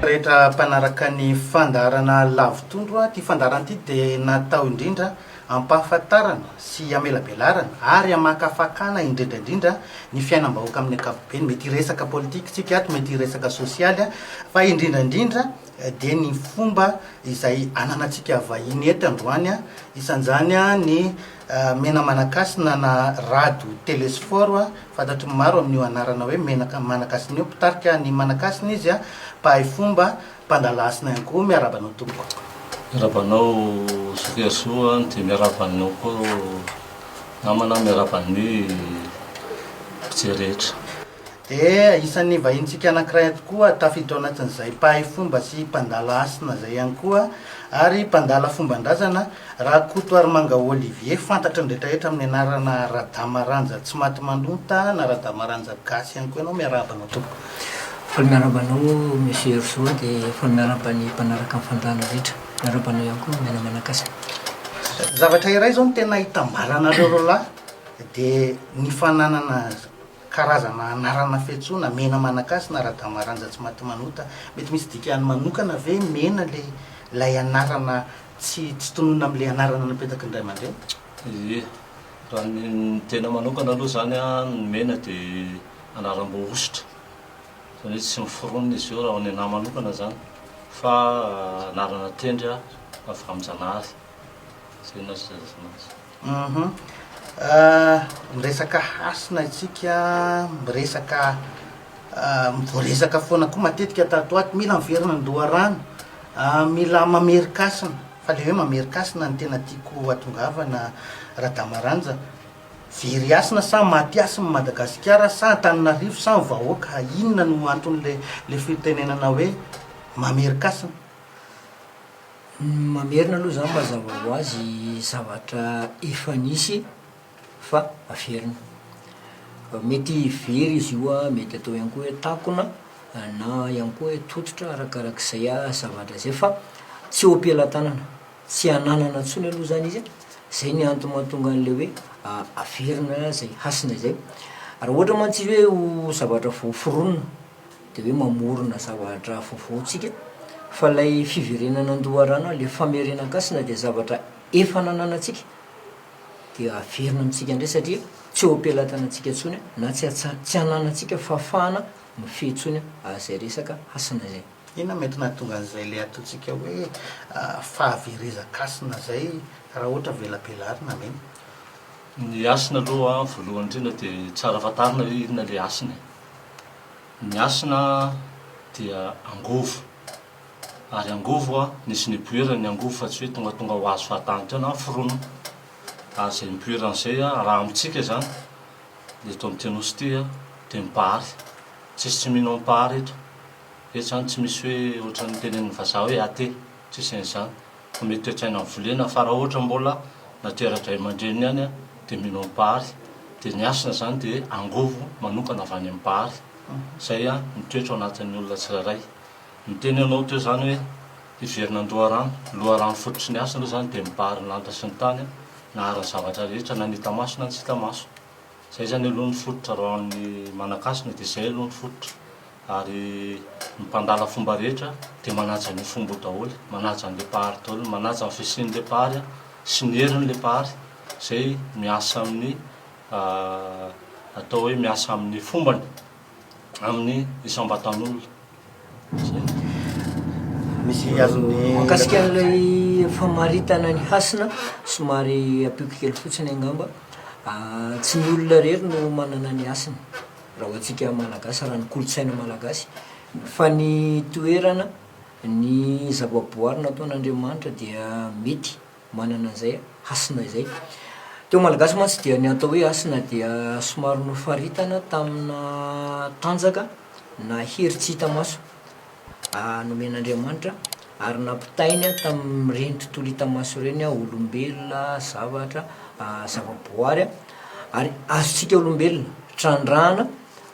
Rehetra mpanaraka ny fandaharana Lavotondro, ity fandaharana ity dia natao indrindra hampahafantarana sy hamelabelarana ary hamakafakana indrindra indrindra ny fiainam-bahoaka amin'ny ankapobeny. Mety hiresaka politika isika ato, mety hiresaka sosialy, fa indrindra indrindra dia ny fomba izay ananantsika vahiny eto androany, isan'izany ny Mena Manakasina na Rado Telesphore, fantatry ny maro amin'io anarana hoe Mena Manakasina io, mpitarika ny Manakasina izy, mpahay fomba, mpandala hasina ihany koa. Miarahaba anao tompoko. Miarahaba anao Zoky Herisoa dia miarahaba anao koa namana, miarahaba ny mpijery rehetra. Dia isan'ny vahinintsika anankiray ato koa, tafiditra ao anatin'izay mpahay fomba sy mpandala hasina izay ihany koa, ary mpandala fomban-drazana, Rakotoarimanga Olivier, fantatry ny rehetrarehetra amin'ny anarana Radama Ranja tsy maty manota na Radama Ranja gasy ihany koa ianao, miarahaba anao tompoko. Faly miarahaba anao Monsieur Herisoa dia faly miarahaba ny mpanaraka ny fandaharana rehetra. Miarahaba anao ihany koa Mena Manakasina. Zavatra iray izao no tena itambaranareo roalahy dia ny fananana Karazana anarana fiantsoana, Mena Manakasina, Radamaranja tsy maty manota. Mety misy dikany manokana ve Mena le ilay anarana tsy tsy tononina amin'ilay anarana napetaky ny ray aman-dreny? Ie, raha ny tena manokana aloha izany an, ny Mena dia anaram-boahosotra, izany hoe tsy miforonina izy io raha ny anahy manokana izany fa anarana tendry avy amin-janahary, izay no azo ilazana azy. Uhum. Miresaka hasina isika, miresaka voaresaka foana koa matetika tato ato, mila miverina ny loharano, mila mamerin-kasina, fa le hoe mamerin-kasina no tena tiako hatongavana Radamaranja, very hasina sa maty hasina i Madagasikara sa Antananarivo sa ny vahoaka, inona no anton'le le fitenenana hoe mamerin-kasina? Ny mamerina aloha zany mazava ho azy zavatra efa nisy fa averina. Mety very izy io an, mety atao ihany koa hoe takona na ihany koa hoe tototra arakarak'izay zavatra izay fa tsy eo am-pelatanana, tsy ananana intsony aloha zany izy an, zay ny antony mahatonga an'le hoe averina zay hasina izay. Raha ohatra mantsy izy hoe ho zavatra vao foronina dia hoe mamorona zavatra vaovao tsika fa ilay fiverenana an-doharano ilay famerenan-kasina dia zavatra efa nananantsika dia averina amintsika indray satria tsy eo am-pelatanantsika intsony na tsy tsy ananantsika fahafahana mifehy intsony izay resaka hasina izay. Inona mety nahatonga an'izay ilay ataontsika hoe fahaverezan-kasina izay raha ohatra velabelarina ve? Ny hasina aloha voalohany indrindra dia tsara fantarina hoe inona ilay hasina e. Ny hasina dia angovo, ary angovo nisy nipoirany ny angovo fa tsy hoe tongatonga ho azy fahatany teo na foronina, ary izay nipoiran'izay raha amintsika izany eto amin'ity nosy ity dia ny Mpahary, tsisy tsy mino amin'ny Mpahary eto, eto izany tsy misy hoe ohatran'ny tenenin'ny vazaha hoe athée, tsisy an'izany. Fa mety toe-tsaina volena fa raha ohatra mbola natera-dray aman-dreniny ihany dia mino amin'ny Mpahary. Dia ny hasina izany dia angovo manokana avy any amin'ny Mpahary. Izay mitoetra ao anatin'ny olona tsirairay. Niteny ianao teo izany hoe hiverina an-doharano. Loharano fototry ny hasina aloha izany dia ny Mpahary ny lanitra sy ny tany, nahary ny zavatra rehetra na ny hita maso na ny tsy hita maso. Izay izany aloha ny fototra raha ho an'ny manan-kasina dia izay aloha ny fototra. Ary ny mpandala fomba rehetra dia manaja an'io fomba io daholo, manaja an'ilay Mpahary daholo, manaja ny fisian'ilay Mpahary sy ny herin'ilay Mpahary izay miasa amin'ny atao hoe miasa amin'ny fombany, amin'ny isam-batan'olona. Izay. Misy azon'ny. Mahakasika an'ilay famaritana ny hasina, somary ampiako kely fotsiny angamba, tsy ny olona irery no manana ny hasiny. raha ho antsika Malagasy, raha ny kolontsaina malagasy, fa ny toerana, ny zavaboary nataon'Andriamanitra dia mety manana an'izay hasina izay. Teo Malagasy mantsy dia ny atao hoe hasina dia somary nofaritana tamina tanjaka na hery tsy hita maso nomen'Andriamanitra ary nampitainy tamin'ireny tontolo hita maso ireny, olombelona, zavatra, zavaboary, ary azontsika olombelona trandrahana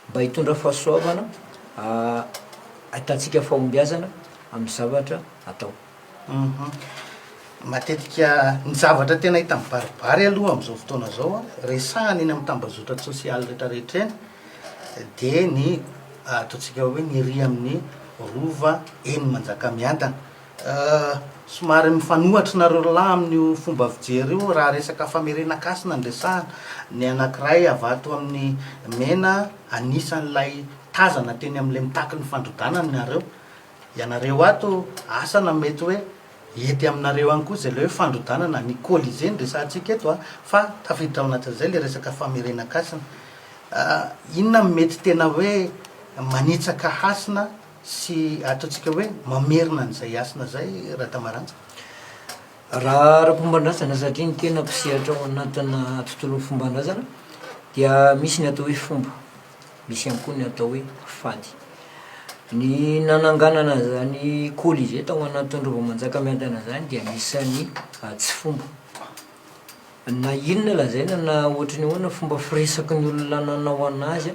mba hitondra fahasoavana ahitantsika fahombiazana amin'ny zavatra atao. Matetika ny zavatra tena hita mibaribary aloha amin'izao fotoana izao, resahana eny amin'ny tambazotra-tsosialy rehetrarehetra eny, dia ny ataontsika hoe ny ery amin'ny. Rova eny Manjakamiadana. Somary mifanohatra nareo roalahy amin'io fomba fijery io raha resaka famerenan-kasina no resahana. Ny anankiray avy ato amin'ny Mena anisan'ilay tazana teny amin'ilay mitaky ny fandrodanana nareo. Ianareo ato asa na mety hoe hety aminareo ihany koa izay ilay hoe fandrodanana ny Colisée no resahantsika eto fa tafiditra ao anatin'izay ilay resaka famerenan-kasina. Inona no mety tena hoe manitsaka hasina sy ataontsika hoe mamerina an'izay hasina izay Radamaranja? Raha ara-pomban-drazana satria ny tena mpisehatra ao anatina tontolon'ny fomban-drazana dia misy ny atao hoe fomba, misy ihany koa ny atao hoe fady. Ny nananganana an'izany Colisée tao anatin'ny Rova Manjakamiadana izany dia anisan'ny tsy fomba. Na inona lazaina na ohatry ny ahoana fomba firesaky ny olona nanao anazy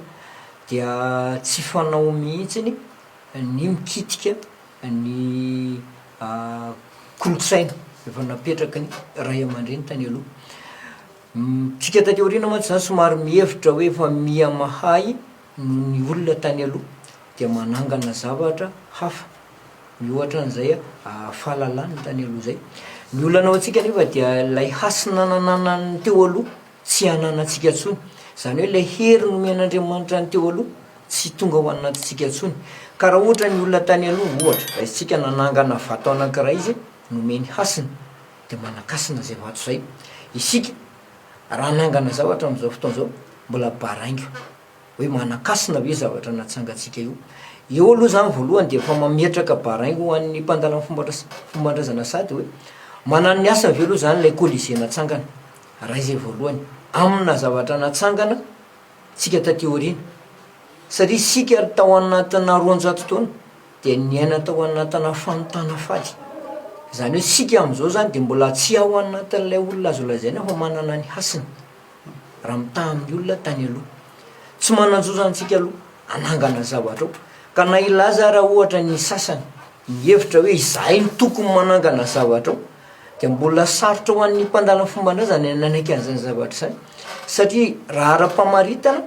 dia tsy fanao mihitsiny ny mikitika ny kolontsaina efa napetraky ny ray aman-dreny tany aloha. Tsika taty aoriana mantsy zany somary mihevitra hoe efa miha mahay noho ny olona tany aloha dia manangana zavatra hafa. Mihoatra an'izay fahalalana tany aloha izay. Ny olana ho antsika anefa dia ilay hasina nananan'ny teo aloha tsy ananantsika intsony. Izany hoe ilay hery nomen'Andriamanitra ny teo aloha tsy tonga ao anatintsika intsony. Ka raha ohatra ny olona tany aloha, ohatra, raisintsika nanangana vato anankiray izy, nomeny hasina, dia manan-kasina izay vato izay. Isika, raha hanangana zavatra amin'izao fotoana izao, mbola baraingo. Hoe manan-kasina ve zavatra natsangantsika io? Eo aloha izany voalohany dia efa mametraka baraingo ho an'ny mpandala ny fomban-drazana sady hoe manano ny asany ve aloha izany ilay Colisée natsangana? Raha izay voalohany, amina zavatra natsangana tsika taty aoriana. Satria isika tao anatina 200 taona dia niaina tao anatina fanontana fady. Izany hoe isika amin'izao izany dia mbola tsy ao anatin'ilay olona azo lazaina fa manana ny hasiny. raha mitaha amin'ny olona tany aloha. Tsy manan-jo izany tsika aloha hanangana zavatra ao. Ka na hilaza ara ohatra ny sasany mihevitra hoe izahay no tokony manangana zavatra ao, dia mbola sarotra ho an'ny mpandala ny fomban-drazana ny nanaiky an'izany zavatra izany. Satria raha ara-pamaritana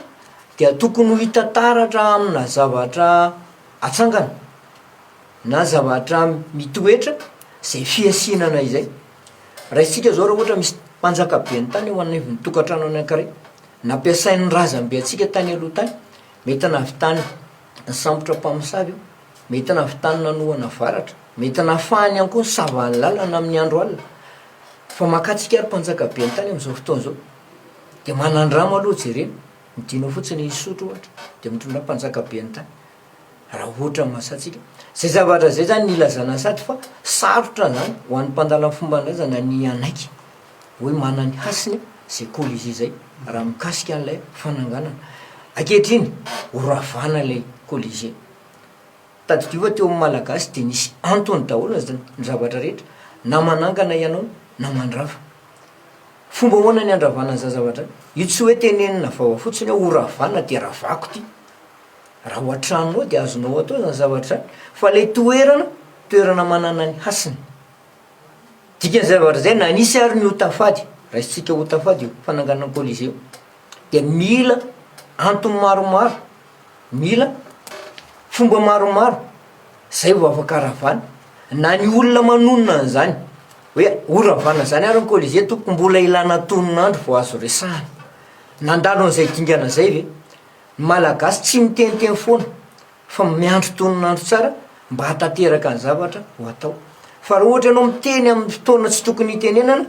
dia tokony ho hita taratra amina zavatra atsangana na zavatra mitoetra izay fihasinana izay. Raisintsika izao raha ohatra misy mpanjaka be ny tany eo anivon'ny tokantrano anankiray, nampiasain'ny razambe antsika tany aloha tany, mety nahavitany nisambotra mpamosavy io, mety nahavitany nanohana varatra, mety nahafahany ihany koa nisava ny lalana amin'ny andro alina, fa makà antsika ary mpanjaka be ny tany amin'izao fotoana izao, dia manandrama aloha jerena, midina fotsiny hisotro ohatra, dia mitondra mpanjaka be ny tany. Raha ohatra ny mahasatsika. Zay zavatra zay zany nilazana sady fa sarotra zany ho an'ny mpandala ny fomban-drazana ny hanaiky hoe manana ny hasiny zay Colisée zay raha mikasika an'ilay fananganana. Ankehitriny ho ravana ilay Colisée. Tadidio fa teo amin'ny Malagasy dia nisy antony daholo ny zavatra rehetra, na manangana ianao na mandrava. Fomba ahoana ny handravana an'izany zavatra zany? Io tsy hoe tenenina vava fotsiny hoe ho ravana dia ravako ity. Raha ao an-tranonao dia azonao atao izany zavatra izany, fa ilay toerana, toerana manana ny hasiny. Dikan'izay zavatra izay, na nisy ary ny ota fady, raisintsika ota fady io fananganana ny Colisée io, dia mila antony maromaro, mila fomba maromaro, izay vao afaka ravana, na ny olona manonona an'izany, hoe ho ravana izany ary ny Colisée tompoko mbola ilana tonon'andro vao azo resahana. Nandalo an'izay dingana izay ve? Ny Malagasy tsy miteniteny foana fa miandry tonon'andro tsara mba hahatanteraka ny zavatra ho atao. Fa raha ohatra ianao miteny amin'ny fotoana tsy tokony hitenenana,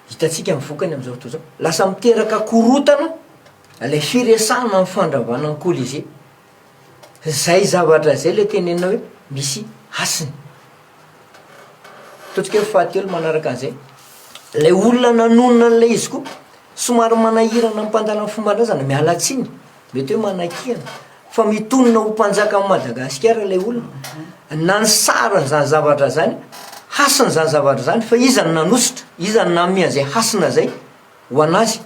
hitantsika ny vokany amin'izao fotoana izao. Lasa miteraka korontana ilay firesahana amin'ny fandravana ny Colisée. Zay zavatra zay le tenenina hoe misy hasiny. Ataontsika hoe fahatelo manaraka an'izay, ilay olona nanonona an'ilay izy koa somary manahirana ny mpandala ny fomban-drazana, miala tsiny, mety hoe manakiana, fa mitonona ho mpanjakan'i Madagasikara ilay olona, na ny sarin'izany zavatra izany, hasina izany zavatra izany, fa iza no nanosotra, iza no nanome an'izay hasina izay ho an'azy.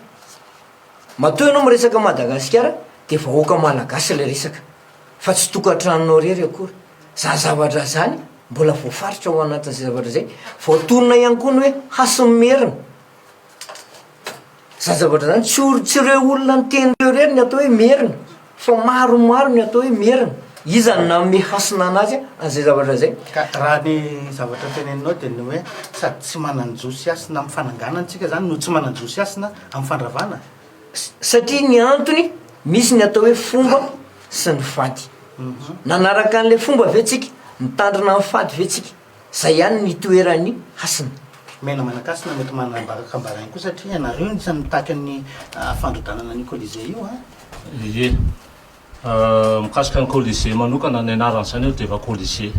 Matoa ianao miresaka Madagasikara dia vahoaka malagasy ilay resaka fa tsy tokantranonao irery akory. Zany zavatra zany mbola voafaritra ao anatin'izay zavatra izay. Voatonona ihany koa ny hoe hasin'ny merina. Zany zavatra zany tsy or- tsy ireo olona niteny ireo irery ny atao hoe merina fa maromaro ny atao hoe merina. Iza no nanome hasina anazy an'izay zavatra izay? Ka raha ny zavatra teneninao dia ny hoe sady tsy manan-jo sy hasina amin'ny fananganana tsika zany no tsy manan-jo sy hasina amin'ny fandravana? Satria ny antony, misy ny atao hoe fomba sy ny fady. Nanaraka an'ilay fomba ve tsika? Nitandrina ny fady ve tsika? Zay ihany ny itoeran'ny hasina. Mena manan-kasina mety manam-baraka ihany koa satria ianareo no isan'ny mitaky ny fandrodanana an'io Colisée io an! Ie. Mikasika ny Colisée manokana, ny anaran'izany aloha dia efa Colisée.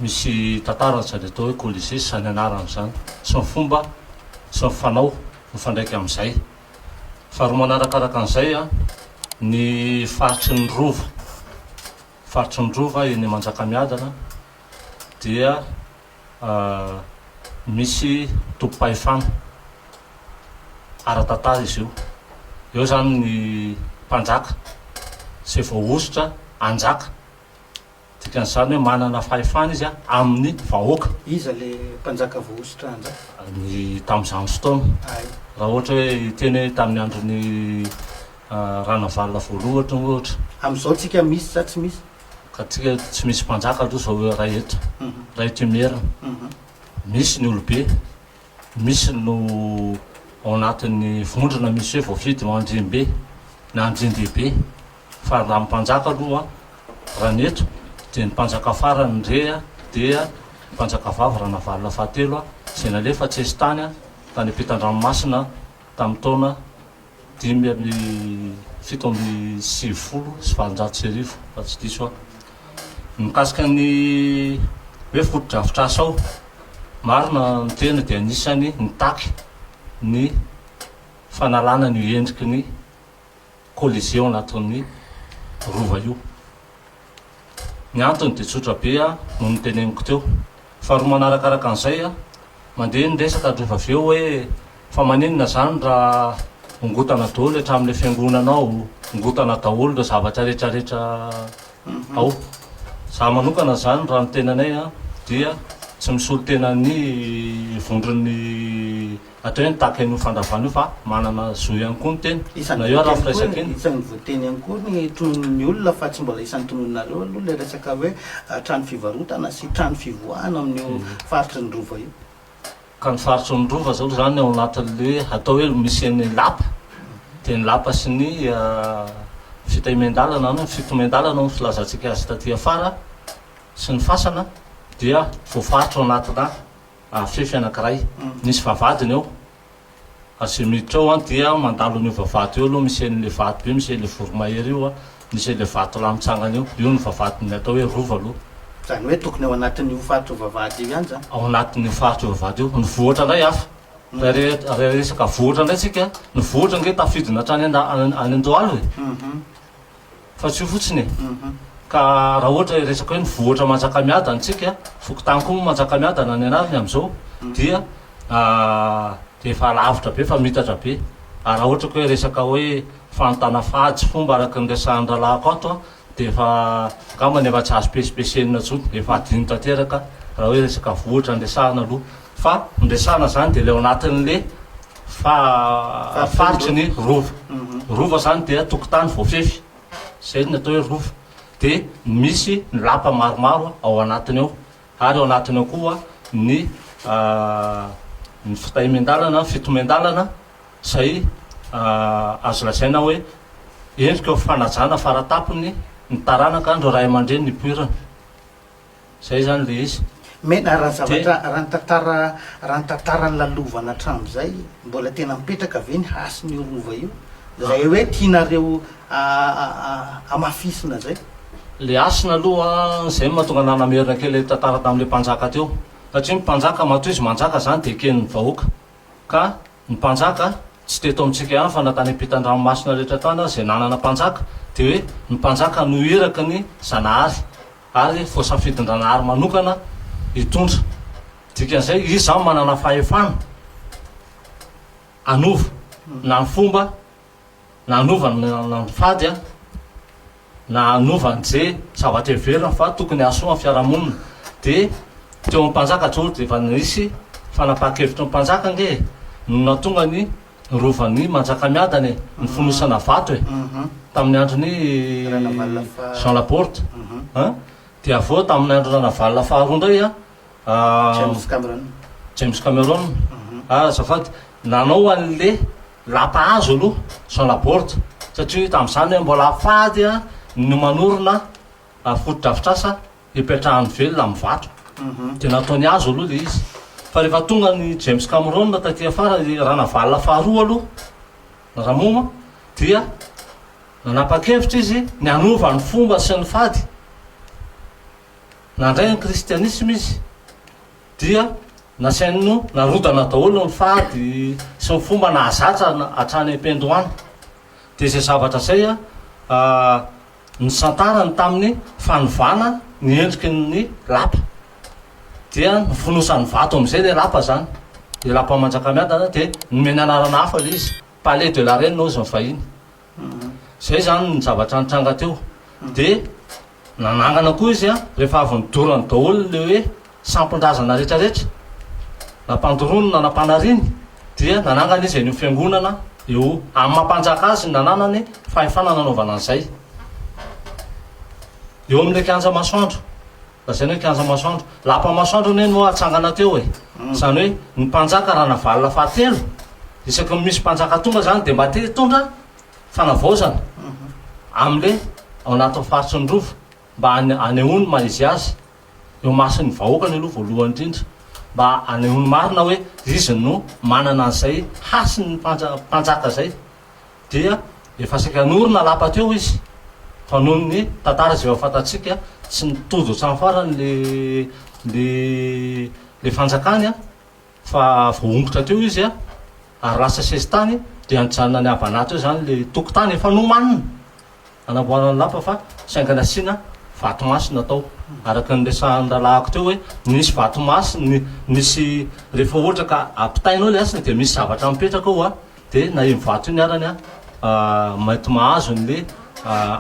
Misy tantarany izany atao hoe Colisée sy izany anarany izany, sy ny fomba sy ny fanao mifandraika amin'izay. Faharoa manarakaraka an'izay, ny faritry ny Rova, faritry ny Rova eny Manjakamiadana dia Misy tompom-pahefana ara-tantara izy io. Eo izany ny mpanjaka izay voahosotra hanjaka. Dikan'izany hoe manana fahefana izy amin'ny vahoaka. Iza ilay mpanjaka voahosotra hanjaka? Ny tamin'izany fotoana. Raha ohatra hoe hiteny hoe tamin'ny andron'i Ranavalona voalohany ohatra ohatra. Amin'izao tsika misy sa tsy misy? Ka tsika tsy misy mpanjaka aloha zao raha eto, raha eto Imerina. Misy ny olobe, misy no ao anatin'ny vondrona misy hoe voafidy ho andriambe na andriandehibe. Fa raha ny mpanjaka aloha, raha ny eto dia ny mpanjaka farany re dia ny mpanjaka vavy Ranavalona fahatelo izay nalefa an-tsesitany tany ampitan-dranomasina tamin'ny taona 1895 raha tsy diso aho. Ny mikasika ny hoe fotodrafitrasa ao, marina ny tena dia anisany nitaky ny fanalana an'io endriky ny Colisée ao anatin'ny Rova io. Ny antony dia tsotra be no noteneniko teo. Faharoa manarakaraka an'izay, mandeha ny resaka rehefa avy eo hoe fa maninona izany raha ongotana daholo hatramin'ilay fiangonana ao, ongotana daholo ireo zavatra rehetrarehetra ao. Za manokana izany raha ny tenanay dia tsy misolo tena ny vondron'ny Atao hoe nitaky an'io fandravana io fa manana zo ihany koa ny tena, Isan'ny na eo ara voateny koa, firaisankina. isan'ny voateny ihany koa ny tonon'ny olona fa tsy mbola isan'ny tononinareo aloha ilay resaka hoe trano fivarotana sy trano fivoahana amin'io faritry ny Rova io. Ka ny faritry ny Rova zao zany ao anatin'le atao hoe misy an'ny lapa, dia ny lapa sy ny fitahimen-dalana na ny fitomen-dalana hoy ny filazantsika azy taty afara sy ny fasana dia voafaritra ao anatina fefy anankiray. Misy vavahadiny eo. Ary izay miditra ao an dia mandalo an'io vavahady io aloha, misy an'ilay vato be, misy an'ilay voromahery io an, misy an'ilay vatolahy mitsangana io. Io no vavahadin'ny atao hoe rova aloha. Izany hoe tokony ao anatin'io faritra io vavahady io ihany izany? Ao anatin'io faritra io vavahady io. Ny vohitra indray hafa. Raha raha resaka vohitra indray tsika, ny vohitra ange tafidina hatrany any Andohalo e. Fa tsy io fotsiny e! Ka raha ohatra hiresaka hoe ny vohitra Manjakamiadana tsika, fokontany koa moa Manjakamiadana ny anarany amin'izao, dia dia efa lavitra be, efa miitatra be. Ary raha ohatra ka hoe resaka hoe fanontana fady sy fomba araka ny resahan'ny rahalahiko ato an, dia efa angambany efa tsy azo pesipesenina intsony, efa adino tanteraka raha hoe resaka vohitra no resahana aloha. Fa ny resahana izany dia ilay ao anatin'ilay fa faritry ny rova. Rova izany dia tokotany voafefy. Izay no atao hoe rova. Dia misy ny lapa maromaro ao anatiny ao. Ary ao anatiny ao koa ny ny fitahimen-dalana, fitomen-dalana izay azo lazaina hoe endrika ho fanajana faratapony ny taranaka an'ireo ray aman-dreny nipoirana. Zay zany le izy. Mena, raha ny zavatra, raha ny tantara, raha ny tantara nolalovana hatramin'izay, mbola tena mipetraka ve ny hasin'io rova io? Izay hoe tianareo hamafisina zay? Le hasina aloha, zay no mahatonga anah namerina kely le tantara tamin'le mpanjaka teo. Satria ny mpanjaka matoa izy manjaka zany de eken'ny vahoaka. Ka ny mpanjaka, tsy teto amintsika ihany fa na tany ampitan-dranomasina rehetra tany aza izay nanana mpanjaka, de hoe ny mpanjaka no iraky ny Zanahary. ary voasafidin-dRanahary manokana hitondra. Dikan'izay, izy izany manana fahefana hanova na ny fomba, na hanova na ny fady, na hanova ny ze zavatra heveriny fa tokony hahasoa ny fiarahamonina. Dia teo amin'ny mpanjaka zao dia efa nisy fanapahan-kevitry ny mpanjaka ange e, no nahatonga ny. Ny rovan'i Manjakamiadana e, ny fonosana vato e, tamin'ny andron'i Jean Laborde an, dia avy eo tamin'ny andron'i Ranavalona faharoa indray an, James Cameron. James Cameron, azafady, nanao an'le lapa hazo aloha Jean Laborde satria tamin'izany mbola fady ny manorina fotodrafitrasa hipetrahany velona amin'ny vato. Dia nataony hazo aloha ilay izy. Fa rehefa tonga ny James Cameron taty afara, i Ranavalona faharoa aloha, Ramoma, dia nanapa-kevitra izy ny hanova ny fomba sy ny fady. Nandray ny kristianisma izy. Dia nasainy narodana daholo ny fady sy ny fomba nahazatra hatrany am-piandohana. Dia izay zavatra izay Nisantarany tamin'ny fanovana ny endriky ny lapa. Dia nofonosany vato amin'izay ilay lapa izany. Ilay lapa Manjakamiadana dia nomeny anarana hafa ilay izy, Palais de la Reine hozy ny vahiny. Izay izany ny zavatra nitranga teo. Dia nanangana koa izy rehefa avy nodorany daholo ilay hoe sampin-drazana rehetra rehetra, nampandoroany na nampanariany, dia nanangana izy an'io fiangonana io. Amin'ny maha mpanjaka azy no nananany fahefana nanaovana an'izay. Eo amin'ilay kianja masoandro, lazaina hoe kianja masoandro, lapa masoandro anie no atsangana teo e. Izany hoe ny mpanjaka Ranavalona fahatelo, isaky ny misy mpanjaka tonga izany dia mba te hitondra fanavaozana amin'ilay ao anatin'ny faritry ny Rova mba hanehoany ny maha izy azy. eo imason'ny vahoakany aloha voalohany indrindra mba hanehoany marina hoe izy no manana an'izay hasin'ny mpanjaka izay dia efa saika hanorina lapa teo izy fa noho ny tantara izay efa fantatsika tsy nitody hatramin'ny farany le le le fanjakany a fa voahongotra teo izy a ary lasa sesitany dia nijanona nihavana teo izany le tokotany efa nomanina Anamboarana lapa fa saingy nasiana vato masina tao. Araka ny resahan'ny rahalahiko teo hoe nisy vato masina, nisy rehefa ohatra ka ampitainao ilay hasina dia misy zavatra mipetraka ao an, dia na iny vato iny arany an mety mahazo an'ilay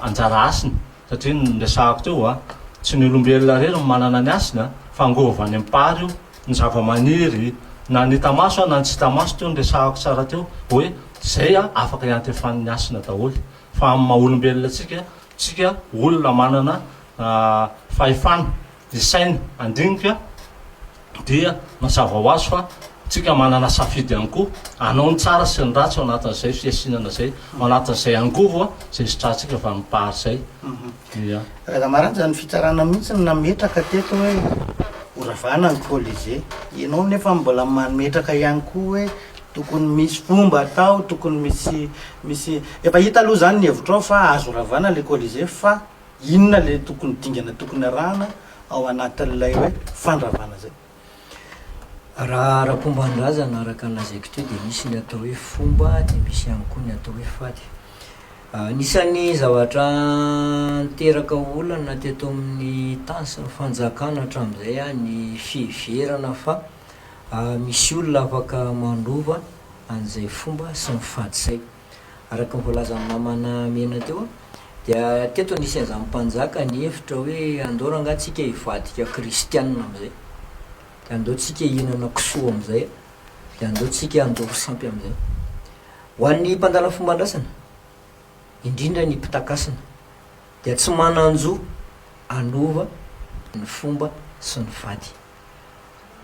anjara hasina satria ny resahako teo an, tsy ny olombelona irery no manana ny hasina fa angovo avy any am-pary io, ny zava-maniry na ny hita maso na ny tsy hita maso teo ny resahako tsara teo hoe izay afaka iantefan'ny hasina daholo. Fa amin'ny maha olombelona antsika, tsika olona manana fahefana hisaina, handinika dia mazava ho azy fa tsika manana safidy ihany koa hanao ny tsara sy ny ratsy ao anatin'izay fihasinana izay, ao anatin'izay angovo izay sitrahantsika avy amin'ny Mpahary izay. Ia. Razamaraja, ny fitsarana mihitsy no nametraka teto hoe horavana ny Colisée. Ianao nefa mbola mametraka ihany koa hoe Tokony misy fomba atao, tokony misy misy efa hita aloha zany ny hevitrao fa azo ravana le colisée fa inona le tokony dingana tokony arahana ao anatin'ilay hoe fandravana zay? Raha ara-pomban-drazana araka ny lazaiko teo dia misy ny atao hoe fomba dia misy ihany koa ny atao hoe fady. Anisan'ny zavatra niteraka olana teto amin'ny tany sy ny fanjakana hatramin'izay ny fiheverana fa Misy olona afaka mandova an'izay fomba sy ny fady izay. Araka ny voalazan'ny namana Mena teo dia teto nisy an'izany mpanjaka nihevitra hoe andao rangaha tsika hivadika kristianina amin'izay, dia andao tsika hihinana kisoa amin'izay, dia andao tsika handoro sampy amin'izay. Ho an'ny mpandala fomban-drazana, indrindra ny mpitankasina, dia tsy manan-jo hanova ny fomba sy ny fady.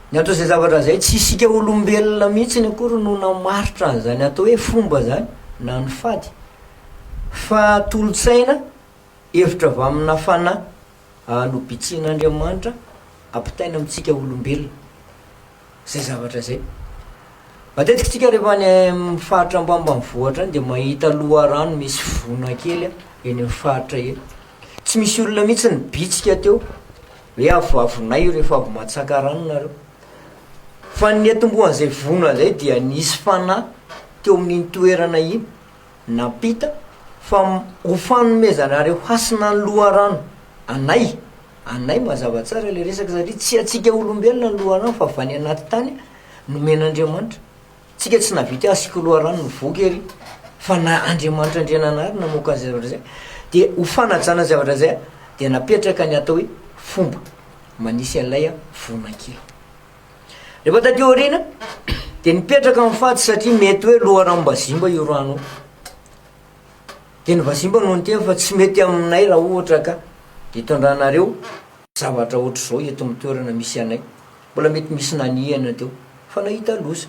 Ny anton'izay zavatra izay, tsy isika olombelona mihitsiny akory no namaritra an'izany atao hoe fomba izany na ny fady, fa tolo-tsaina, hevitra avy amina fanahy nobitsihin'Andriamanitra ampitaina amintsika olombelona izay zavatra izay. Matetika isika rehefa any amin'ny faritra ambanimbanivohitra any dia mahita loharano misy vona kely eny amin'ny faritra eny. Tsy misy olona mihitsy nibitsika teo hoe avoavonay io rehefa avy matsaka rano nareo. Fa ny niatombohan'izay vono an'izay dia nisy fanahy teo amin'iny toerana iny nampita fa ho fanomezanareo hasina ny loharano anay, anay mazava tsara ilay resaka satria tsy antsika olombelona ny loharano fa avy any anaty tany nomen'Andriamanitra. Tsika tsy nahavita asiko loharano nivoaka ery fa na Andriamanitra Andriananahary namoaka an'izay zavatra izay dia ho fanajana ny zavatra izay dia napetraka ny atao hoe fomba manisy an'ilay vonankely. Rehefa taty aoriana. Dia nipetraka ny fady satria mety hoe loharanom-bazimba io rano io. Dia ny vazimba no niteny fa tsy mety aminay raha ohatra ka itondranareo zavatra ohatr'izao eto amin'ny toerana misy anay. Mbola mety misy nanihana teo fa nahita loza.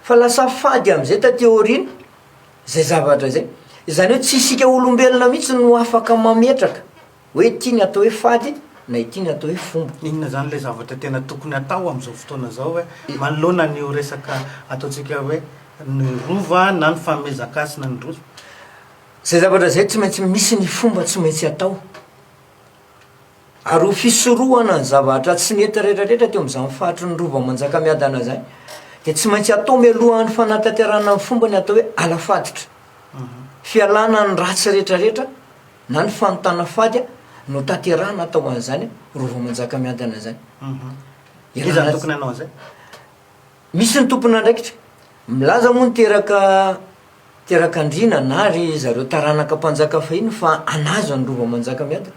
Fa lasa fady amin'izay taty aoriana izay zavatra izay. Izany hoe tsy isika olombelona mihitsy no afaka mametraka hoe ity ny atao hoe fady na ity ny atao hoe fomba. Inona izany ilay zavatra tena tokony atao amin'izao fotoana izao hoe manoloana an'io resaka ataontsika hoe ny rova na ny fanomezan-kasina ny rova? Izay zavatra izay tsy maintsy misy ny fomba tsy maintsy atao. Ary ho fisorohana ny zavatra tsy nety rehetrarehetra teo amin'izany faritry ny Rova Manjakamiadana izany dia tsy maintsy atao mialohan'ny fanatanterahana ny fomba ny atao hoe ala faditra. Fialana ny ratsy rehetrarehetra na ny fanontana fady no tanterahana atao an'izany Rova Manjakamiadana izany. Iza no tokony hanao an'izay? Misy ny tompon'andraikitra. Milaza moa ny teraka terak'andriana na ry zareo taranaka mpanjaka fahiny fa anazy ny Rova Manjakamiadana.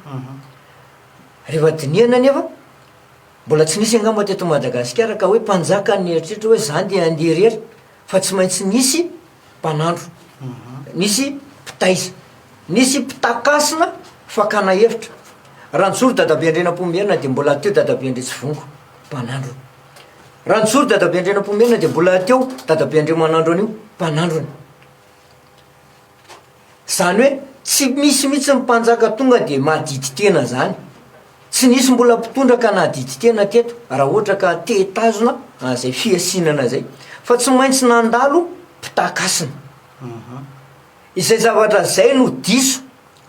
Rehefa dinihana anefa, mbola tsy nisy angamba teto Madagasikara ka hoe mpanjaka nieritreritra hoe za ndeha handeha irery fa tsy maintsy nisy mpanandro, nisy mpitaiza, nisy mpitakasina fakana hevitra. Raha nijoro Dadabe Andrianampoinimerina dia mbola teo Dadabe Andriatsivongo, mpanandrony. Raha nijoro Dadabe Andrianampoinimerina dia mbola teo Dadabe Andriamanandro anio, mpanandrony. Izany hoe tsy misy mihitsy ny mpanjaka tonga dia mahadidy tena izany. Tsy nisy mbola mpitondra ka nahadidy tena teto raha ohatra ka te hitazona an'izay fihasinana izay. Fa tsy maintsy nandalo mpitahakasina. Izay zavatra izay no diso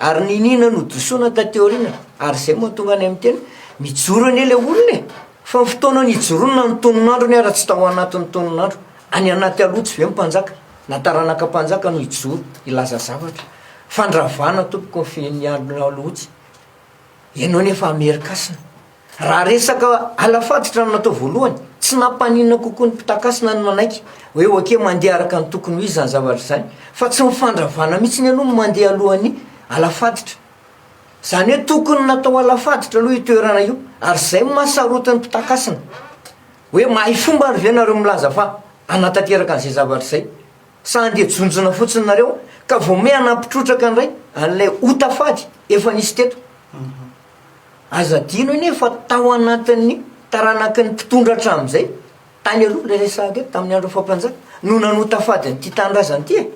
Ary niniana nodisoana taty aoriana, ary izay mahatonga anay miteny, mijoro anie ilay olona e! Fa ny fotoana nijoroany na ny tonon'androny ara tsy tao anatin'ny tonon'andro, any anaty aloha tsy ve ny mpanjaka, na taranaka mpanjaka no hijoro hilaza zavatra. Fandravana tompoko ny fi- ny alohotsy. Ianao nefa hamerin-kasina. Raha resaka ala-faditra no natao voalohany, tsy nampaninona kokoa ny mpitakasina ny nanaiky hoe ok mandeha araka ny tokony ho izy izany zavatra izany, fa tsy ny fandravana mihitsiny aloha no mandeha alohan'ny ala-faditra. Izany hoe tokony natao ala-faditra aloha io toerana io, ary izay no mahasarotiny mpitakasina. Hoe mahay fomba ary ve nareo milaza fa hanatanteraka an'izay zavatra izay? Sa andeha jonjona fotsiny nareo ka vao may hanampy trotraka indray an'ilay ota fady efa nisy teto? Aza adino anie fa tao anatin'ny taranaky ny mpitondra hatramin'izay, tany aloha ilay resahako eto, tamin'ny andron'ny faha-mpanjaka, no nanota fady an'ity tanindrazana ity e!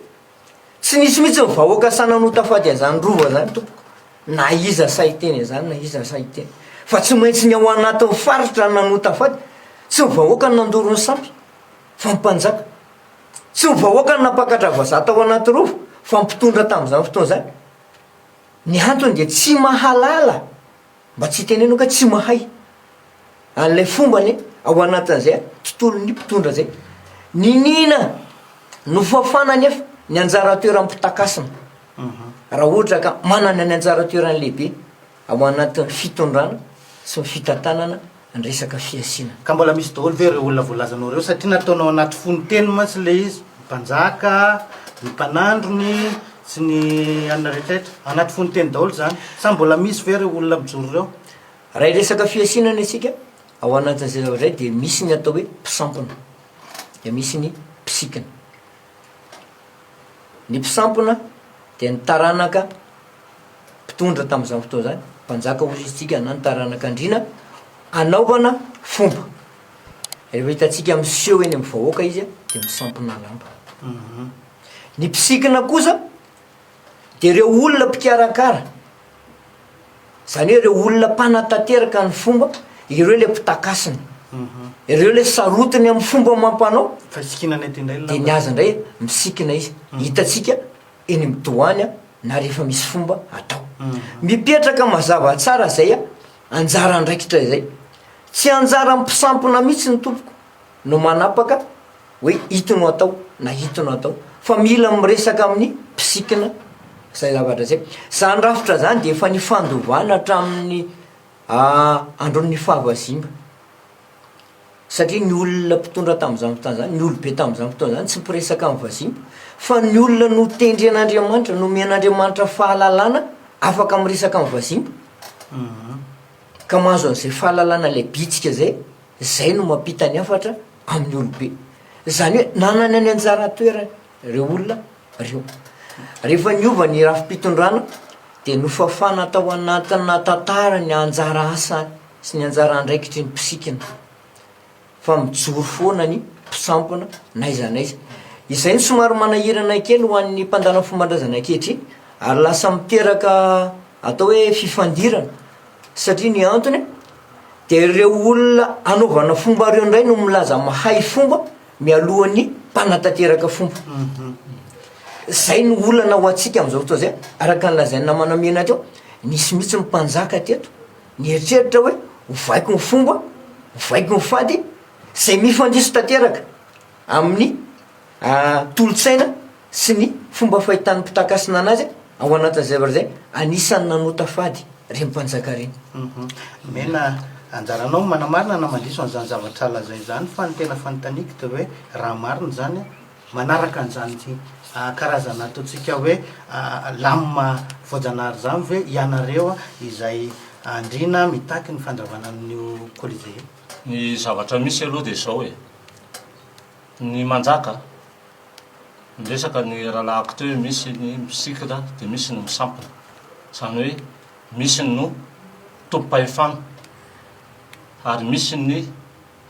Tsy nisy mihitsy ny vahoaka sahy nanota fady an'izany rova izany tompoko, na iza sahy hiteny an'izany na iza sahy hiteny, fa tsy maintsy ny ao anatin'ny faritra no nanota fady, tsy ny vahoaka no nandoro ny sampy, fa ny mpanjaka. Tsy ny vahoaka no nampakatra vazaha tao anaty rova, fa ny mpitondra tamin'izany fotoana izany. Ny antony dia tsy mahalala, mba tsy hitenenako hoe tsy mahay, an'ilay fomba anie ao anatin'izay tontolon'ny mpitondra izay. Niniana nofafana anefa ny anjara toeran'ny mpitakasina, raha ohatra ka manana ny anjara toerany lehibe ao anatin'ny fitondrana sy ny fitantanana ny resaka fihasiana. Ka mbola misy daholo ve ireo olona voalazanao ireo satria nataonao anaty fonon-teny mantsy ilay izy, ny mpanjaka, ny mpanandrony sy ny anona rehetrarehetra, anaty fonon-teny daholo izany, sa mbola misy ve ireo olona mijoro ireo? Raha hiresaka fihasinana isika, ao anatin'izay zavatra izay dia misy ny atao hoe mpisampona, dia misy ny mpisikina. Ny mpisampona dia ny taranaka mpitondra tamin'izany fotoana izany, mpanjaka hozy isika na ny taranak'andriana, anaovana fomba. Rehefa hitantsika miseho eny amin'ny vahoaka izy dia misampona lamba. Ny mpisikina kosa dia ireo olona mpikarakara, izany hoe ireo olona mpanatanteraka ny fomba, ireo ilay mpitakasina, ireo ilay sarotiny amin'ny fomba amam-panao, Fa isikinana eto indray ny dia ny lamba. azy indray misikina izy. Hitantsika eny amin'ny doany na rehefa misy fomba atao. Mipetraka mazava tsara izay anjara andraikitra izay. Tsy anjaran'ny mpisampona mihitsy ny tompoko no manapaka hoe ito no atao na ito no atao fa mila miresaka amin'ny mpisikina izay zavatra izay. Izany rafitra izany dia efa nifandovana hatramin'ny andron'ny fahavazimba. Satria ny olona mpitondra tamin'izany fotoana izany, ny olobe tamin'izany fotoana izany tsy mpiresaka amin'ny vazimba, fa ny olona notendren'Andriamanitra, nomen'Andriamanitra fahalalana afaka miresaka amin'ny vazimba, ka mahazo an'izay fahalalana ilay bitsika izay, izay no mampita ny hafatra amin'ny olobe. Izany hoe nanana ny anjara toerany ireo olona ireo. Rehefa niova ny rafi-pitondrana dia nofafana tao anatina tantara ny anjara asany sy ny anjara andraikitry ny mpisikina. Fa mijoro foana ny mpisampona n'aiza n'aiza. Izay no somary manahirana kely ho an'ny mpandala ny fomban-drazana ankehitriny ary lasa miteraka atao hoe fifandirana satria ny antony dia ireo olona anaovana fomba ireo indray no milaza mahay fomba mialohan'ny mpanatanteraka fomba. Izay no olana ho antsika amin'izao fotoana izay, araka ny lazain'ny namana Mena teo, nisy mihitsy ny mpanjaka teto nieritreritra hoe ovaiko ny fomba, ovaiko ny fady, izay mifandiso tanteraka amin'ny tolo-tsaina sy ny fomba fahitan'ny mpitankasina anazy ao anatin'izay zavatra izay, anisan'ny nanota fady ireny mpanjaka ireny. Mena, anjaranao ny manamarina na mandiso an'izany zavatra lazainy izany fa ny tena fanontaniako dia hoe raha marina izany, manaraka an'izany karazana ataontsika hoe lamina voajanahary izany ve ianareo izay andriana mitaky ny fandravana an'io Colisée io? Ny zavatra misy aloha dia izao e, ny manjaka, niresaka ny rahalahiko teo hoe misy ny misikina dia misy ny misampina, izany hoe misy ny no tompom-pahefana ary misy ny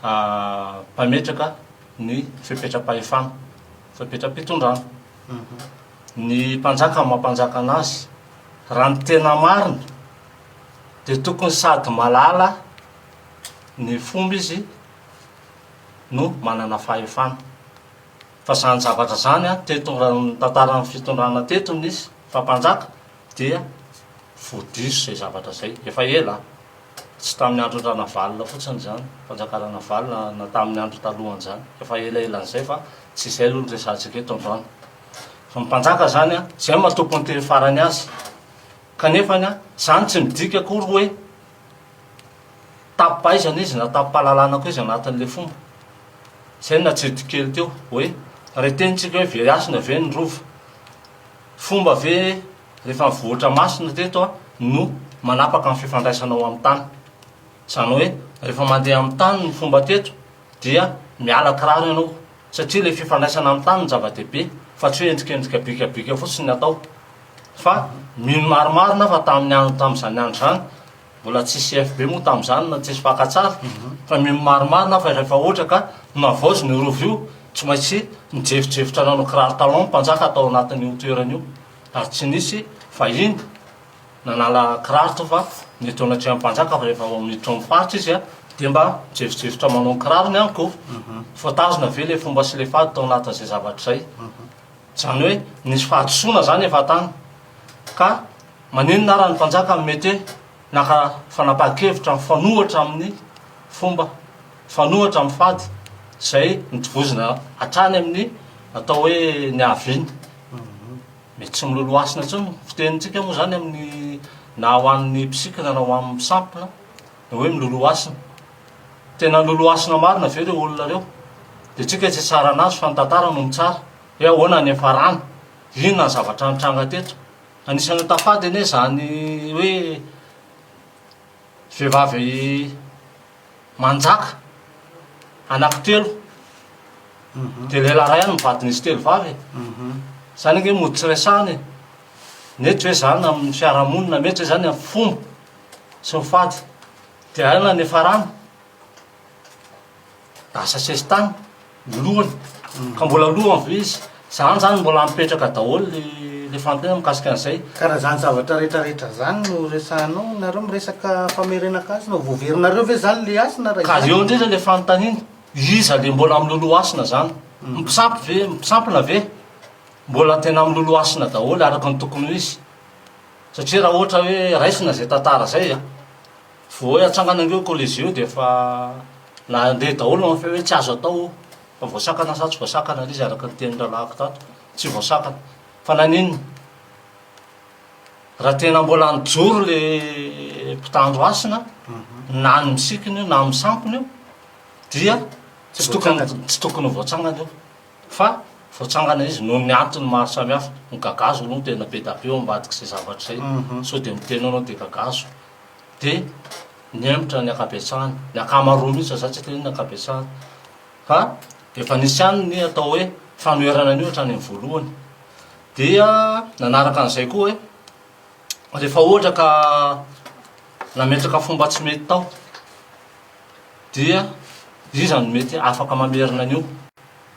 mpametraka ny fepetram-pahefana, fepetram-pitondrana. Ny mpanjaka amin'ny maha mpanjaka anazy, raha ny tena marina dia tokony sady mahalala ny fomba izy no manana fahefana. Fa izany zavatra izany teto raha ny tantaran'ny fitondrana teto nisy fa mpanjaka dia voadiso izay zavatra izay, efa ela, tsy tamin'ny andron-dRanavalona fotsiny izany, mpanjaka Ranavalona na tamin'ny andro talohan'izany, efa elaelan'izay fa tsy izay aloha no resahantsika eto androany. Fa ny mpanjaka izany, izay no maha tompon'ny teny farany azy, kanefany izany tsy midika akory hoe Tapi-pahaizana izy na tapi-pahalalana koa izy anatin'ilay fomba. Izay no natsidiko kely teo hoe raha hitenintsika hoe very hasina ve ny rova? Fomba ve rehefa ny vohitra masina teto no manapaka ny fifandraisana ao amin'ny tany? Izany hoe rehefa mandeha amin'ny tany ny fomba teto dia miala kiraro ianao satria ilay fifandraisana amin'ny tany no zava-dehibe fa tsy hoe endrikendrika bikabika fotsiny ny atao. Fa mino marimarina aho fa tamin'ny andro tamin'izany andro izany Mbola tsisy FB moa tamin'izany na tsisy fakantsary fa mino marimarina aho fa rehefa ohatra ka navaozina io rova io tsy maintsy nijefijefotra nanao kiraro talon ny mpanjaka tao anatin'io toerana io ary tsy nisy vahiny nanala kiraro tao fa ny eto anatrehan'ny mpanjaka fa rehefa vao miditra ao amin'ny faritra izy dia mba mijefijefotra manao ny kirarony ihany koa. Voatazona ve ilay fomba sy ilay fady tao anatin'izay zavatra izay? Izany hoe nisy fahadisoana izany efa tany ka Maninona ara ny mpanjaka no mety hoe naka fanapahan-kevitra mifanohitra amin'ny fomba, mifanohitra amin'ny fady izay notovozina hatrany amin'ny atao hoe niaviany. Mety tsy miloloha hasina intsony. Fitenintsika moa izany amin'ny na ho an'ny mpisikina na ho an'ny misampina ny hoe miloloha hasina. Tena niloloha hasina marina ve ireo olona ireo? Dia tsika tsy hitsara anazy fa ny tantara no mitsara hoe ahoana ny niafarany, inona ny zavatra nitranga teto. Anisan'ny tafady anie izany hoe vehivavy manjaka anankitelo dia lehilahy iray ihany mivadin'izy telo vavy e. Izany ange mody tsy resahana e. Mety ve izany amin'ny fiarahamonina, mety ve izany amin'ny fomba sy ny fady. Dia aiza ny niafarany? Lasa sesitany ny lohany ka mbola lohany ve izy? Zany zany mbola mipetraka daholo le le fanontaniana mikasika an'izay. Ka raha zany zavatra rehetra rehetra zany no resahanao, nareo miresaka famerenan-kasina, ho voaverinareo ve zany le hasina raha Ka izany? eo indrindra le fanontaniana, iza le mbola miloloha hasina zany? Mpisampy ve, mpisampina ve mbola tena miloloha hasina daholo araka ny tokony ho izy? Satria raha ohatra hoe raisina zay tantara zay a, Vao hoe atsangana ange io Colisée io dia efa nandeha daholo ny feo hoe tsy azo atao fa voasakana sa tsy voasakana ilay izy araka ny tenin'ny rahalahiko tato. Tsy voasakana. Fa naninona? Raha tena mbola nijoro le mpitandro hasina na ny misikina io na ny misampina io dia tsy tokony tsy tokony ho voatsangana io fa voatsangana izy noho ny antony maro samihafa. Ny gagazo aloha no tena be dia be ao ambadik'izay zavatra izay. Sao dia miteny anao dia gagazo. Dia nihemotra ny ankabetsahany, ny ankamaroany mihitsy za tsy hiteny hoe ny ankabetsahany fa. Efa nisy ihany ny atao hoe fanoherana an'io hatrany amin'ny voalohany. Dia nanaraka an'izay koa hoe rehefa ohatra ka nametraka fomba tsy mety tao dia iza no mety afaka mamerina an'io?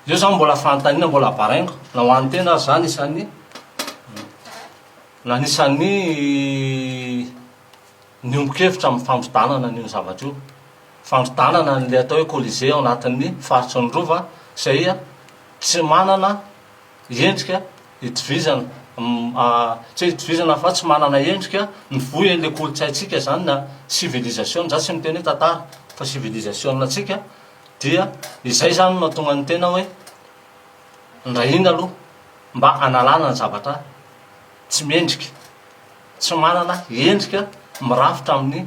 Io zany mbola fanontaniana mbola baraingo na ho an'ny tena aza zany isan'ny anisan'ny niombon-kevitra amin'ny fandrodanana an'io zavatra io. Fandrodanana an'ilay atao hoe Colisée ao anatin'ny faritry ny Rova izay tsy manana endrika itovizana, tsy hoe itovizana fa tsy manana endrika mivoy an'ilay kolontsaintsika izany na civilisation, za tsy miteny hoe tantara fa civilisation-ntsika dia izay izany no mahatonga ny tena hoe ndrahina aloha mba hanalana ny zavatra tsy mendrika, tsy manana endrika mirafitra amin'ny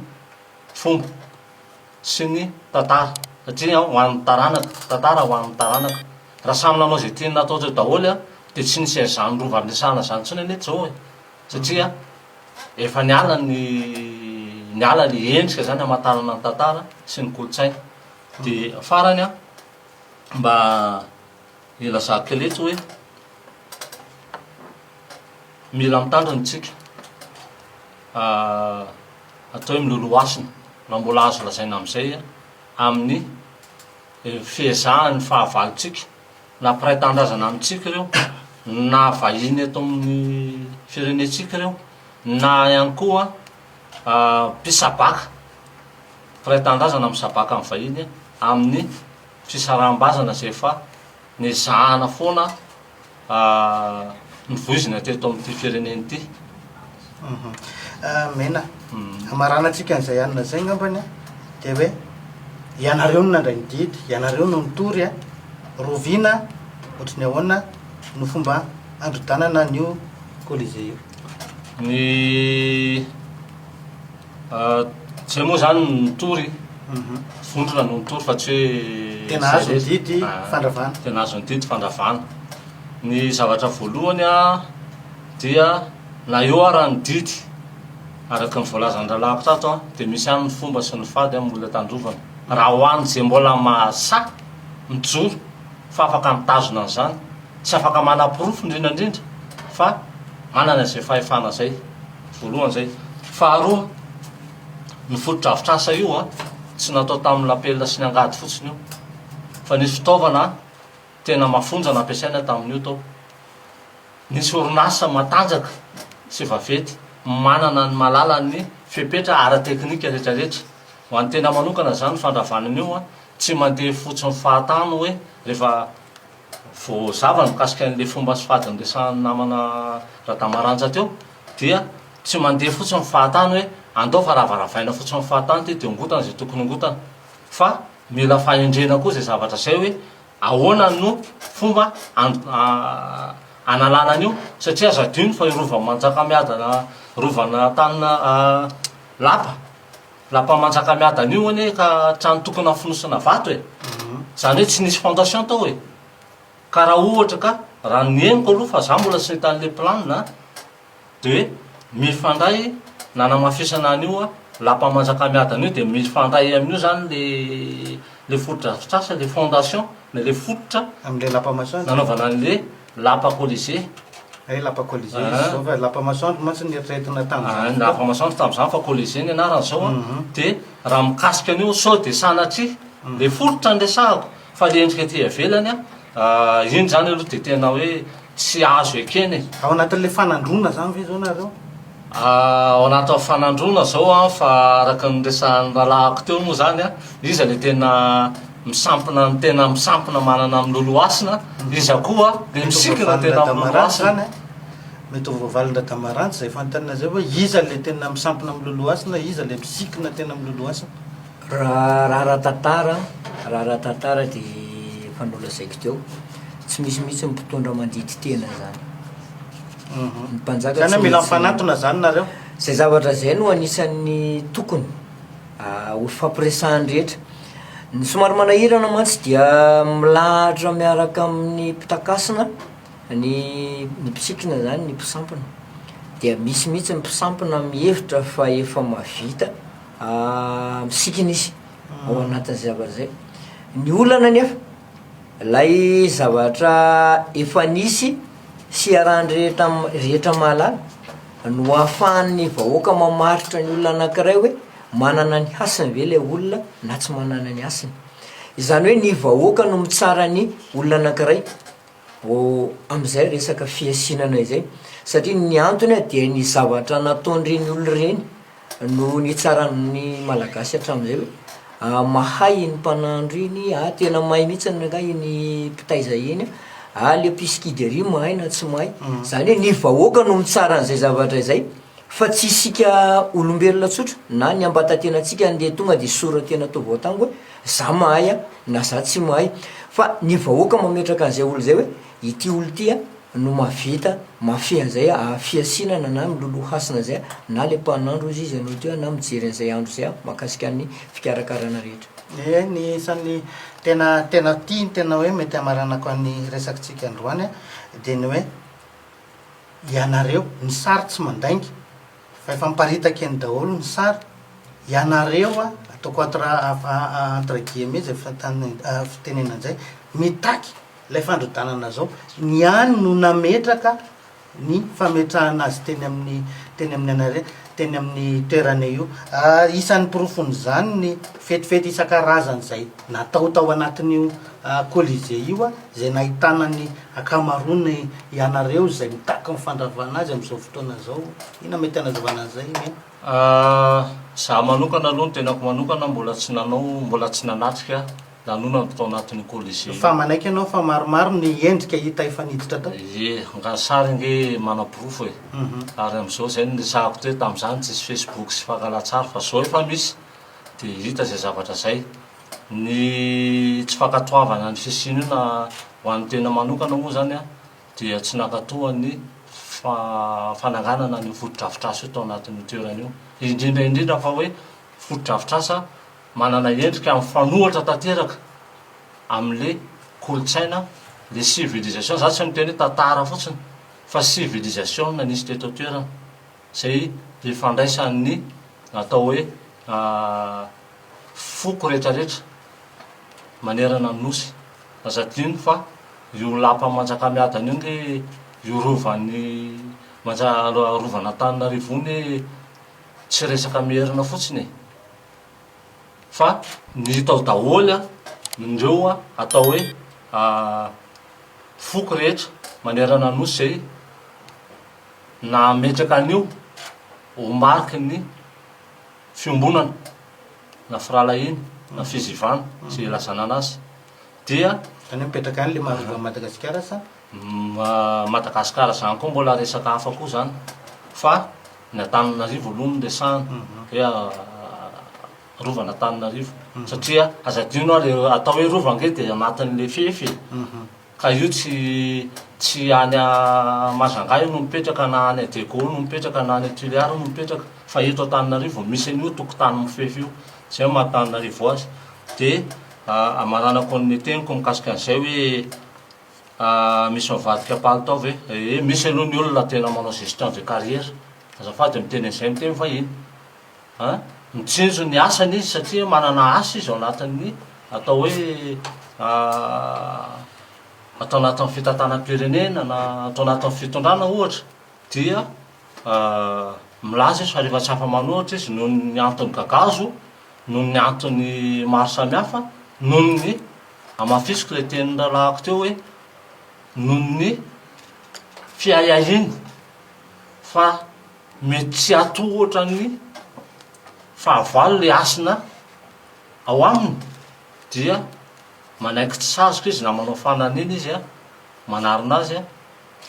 fomba sy ny tantara satria ho an'ny taranaka, tantara ho an'ny taranaka. Raha samy nanao izay tiany natao teo daholo an, dia tsy nisy an'izany rova niresahana izany intsony anie izao e! Satria efa niala ny niala ny endrika izany hamantarana ny tantara sy ny kolontsaina. Dia farany an, mba ilazako kely eto hoe mila mitandrina isika. Atao hoe miloloha hasina, raha mbola azo lazaina amin'izay, amin'ny fiezahan'ny fahavalontsika, na mpiray tanindrazana amintsika ireo, na vahiny eto amin'ny firenentsika ireo, na ihany koa mpisabaka, mpiray tanindrazana misabaka amin'ny vahiny amin'ny fisaraham-bazana izay efa nezahana foana novoizina teto amin'ity firenena ity. Mena, hamaranantsika an'izay anona izay angambany an, dia hoe ianareo no nandray ny didy, ianareo no nitory an, roviana ohatry ny ahoana no fomba handrodanana an'io Colisée io? Ny zay moa zany nitory, vondrona no nitory fa tsy hoe Tena azo ny didy fandravana. Tena azo ny didy fandravana. Ny zavatra voalohany an, dia na eo ara ny didy, araka ny voalazan'ny rahalahiko tato an, dia misy ihany ny fomba sy ny fady an mbola tandrovana. Raha ho an'izay mbola mahasahy mijoro fa afaka mitazona an'izany, tsy afaka manaporofo indrindra indrindra fa manana izay fahefana izay. Voalohany izay. Faharoa, ny fotodrafitrasa io an, tsy natao tamin'ny lapelina sy ny angady fotsiny io, fa nisy fitaovana tena mafonja nampiasaina tamin'io tao. Nisy orinasa matanjaka sy vaventy manana ny mahalala ny fepetra ara-teknika rehetrarehetra. Ho an'ny tena manokana izany fandravana an'io an, tsy mandeha fotsiny fahatany hoe rehefa voazava ny mikasika an'ilay fomba sy fady niresahan'ny namana Radamaranja teo dia tsy mandeha fotsiny fahatany hoe andao fa ravaravaina fotsiny fahatany ity dia ongotana izay tokony ongotana fa mila fahendrena koa izay zavatra izay hoe ahoana no fomba analana an'io satria aza adino fa io rovan'i Manjakamiadana rovana tanina lapa lapa Manjakamiadana io anie ka trano tokana fonosana vato e izany hoe tsy nisy fondation tao e ka raha ohatra ka raha ny henoko aloha fa za mbola tsy nahita an'le plan a de mifandray nanamafisana an'io lapa Manjakamiadana io de mifandray amin'io zany le le fotodrafitrasa le fondation na le fototra Amin'ilay lapa masoandro? nanaovana an'le lapa Colisée. Hay lapa Colisée izy izao fa lapa masoandro mantsy no eritreretina tamin'izany Ah, lapa masoandro tamin'izany fa Colisée ny anarany izao an. De raha mikasika an'io sao de sanatria le fototra no resahako fa le endrika aty ivelany an, iny zany aloha de tena hoe tsy azo ekena e. Ao anatin'ilay fanandroana zany ve izao nareo? Ao anatin'ny fanandroana zao an, fa araka ny resahan'ny rahalahiko teo moa zany an, iza le tena misampina ny tena misampina manana amin'ny lolohasina, iza koa le misikina tena amin'ny lolohasina. Mety ho voavalin-dRadamarantsy izay fanontaniana izay hoe iza le tena misampina amin'ny lolohasina, iza le misikina tena amin'ny lolohasina? Raha ara-tantara, raha ara-tantara dia efa nolazaiko teo, tsy misy mihitsy ny mpitondra mandidy tena zany. Ny mpanjaka Zany tsy hoe mila maintsy mifanatona zany nareo? Zay zavatra zay no anisan'ny tokony ho ifampiresahan'ny rehetra. Ny somary manahirana mantsy dia milahatra miaraka amin'ny mpitakasina ny ny mpisikina zany, ny mpisampina. Dia misy mihitsy ny mpisampina mihevitra fa efa mahavita misikina izy ao anatin'izay zavatra zay. Ny olana anefa. Ilay zavatra efa nisy sy iarahan'ny rehetra rehetra mahalala no ahafahan'ny vahoaka mamaritra ny olona anankiray hoe manana ny hasiny ve ilay olona na tsy manana ny hasiny. Izany hoe ny vahoaka no mitsara ny olona anankiray vao amin'izay resaka fihasinana izay satria ny antony dia ny zavatra nataon'ireny olona ireny no nitsaran'ny Malagasy hatramin'izay hoe mahay iny mpanandro iny, ah tena mahay mihitsy angaha iny mpitaiza iny, ah le mpisikidy ery mahay na tsy mahay, zany hoe ny vahoaka no mitsara an'izay zavatra izay fa tsy isika olombelona tsotra na ny ambatatenantsika andeha tonga de hisoratena atao voatango hoe za mahay ah na za tsy mahay fa ny vahoaka mametraka an'izay olona izay hoe ity olona ity ah no mahavita mahafehy an'izay fihasinana na miloloha hasina izay na le mpanandro ozy izy ianao teo na mijery an'izay andro izay mahakasika ny fikarakarana rehetra. Ie, ny isan'ny tena tena tia tena hoe mety hamaranako an'ny resakitsika androany dia ny hoe ianareo, ny sary tsy mandainga fa efa miparitaka eny daholo ny sary, ianareo ataoko entre entre guillemets izay fitenenana izay, mitaky Ilay fandrodanana zao, ny any no nametraka ny fametrahana azy teny amin'ny teny amin'ny anare teny amin'ny toerana io. Isan'ny porofon'izany ny fetifety isan-karazany izay natao tao anatin'io Colisée io izay nahitana ny ankamaroany ianareo izay mitaky ny fandravana azy amin'izao fotoana izao. Inona mety hanazavana an'izay Mena? Izaho manokana aloha, ny tenako manokana mbola tsy nanao, mbola tsy nanatrika lanonana tao anatin'io Colisée io. Fa manaiky ianao fa maromaro ny endrika hita efa niditra tao? Ie, nga sary ange manaporofo e. Ary amin'izao izay no resahako teo, tamin'izany tsisy Facebook sy fankalan-tsary fa izao efa misy dia hita izay zavatra izay. Ny tsy fankatoavana ny fisian'io na ho an'ny tena manokana moa izany an, dia tsy nankatoa ny fananganana an'io fotodrafitrasa io tao anatin'io toerana io. Indrindra indrindra fa hoe fotodrafitrasa manana endrika mifanohitra tanteraka amin'le kolontsaina, le civilisation, za tsy miteny hoe tantara fotsiny fa civilisation nisy teto an-toerana, izay ifandraisan'ny atao hoe foko retraretra manerana ny nosy. Aza adino fa io lapa Manjakamiadana io nge io rovan'ny Manja- rovan'Antananarivo io ne tsy resaka merina fotsiny e. Fa ny hita ao daholo ireo atao hoe foko rehetra manerana ny nosy izay nametraka an'io ho mariky ny fiombonana na firahalahiana na fizivana izay ilazana anazy dia Izany hoe mipetraka any le maha rovan'i Madagasikara sa? Madagasikara izany koa mbola resaka hafa koa izany fa Ny Antananarivo aloha no resahana hoe rovan'Antananarivo satria aza adino ary atao hoe rova ange dia anatin'le fefy e. Ka io tsy tsy any Majunga io no mipetraka na any Diego no mipetraka na any Tuléar no mipetraka fa eto Antananarivo misy an'io tokotany mifefy io. Zay no maha Antananarivo azy. Dia amaranako ny teniko mikasika an'izay hoe Misy mivadika palitao ve? Ee, misy aloha ny olona tena manao gestion de carrière. Azafady miteny an'izay miteny vahiny. An! Mitsinjo ny asany izy satria manana asa izy ao anatin'ny atao hoe atao anatin'ny fitantanam-pirenena na atao anatin'ny fitondrana ohatra dia milaza izy fa rehefa tsy afa-manohitra izy noho ny antony gagazo, noho ny antony maro samihafa, noho ny Hamafisiko ilay tenin'ny rahalahiko teo hoe noho ny fiahiahiany fa mety tsy hatohotra ny fahavalo ilay hasina ao aminy dia manaiky tsy sazoka izy na manao fananiana izy manarina azy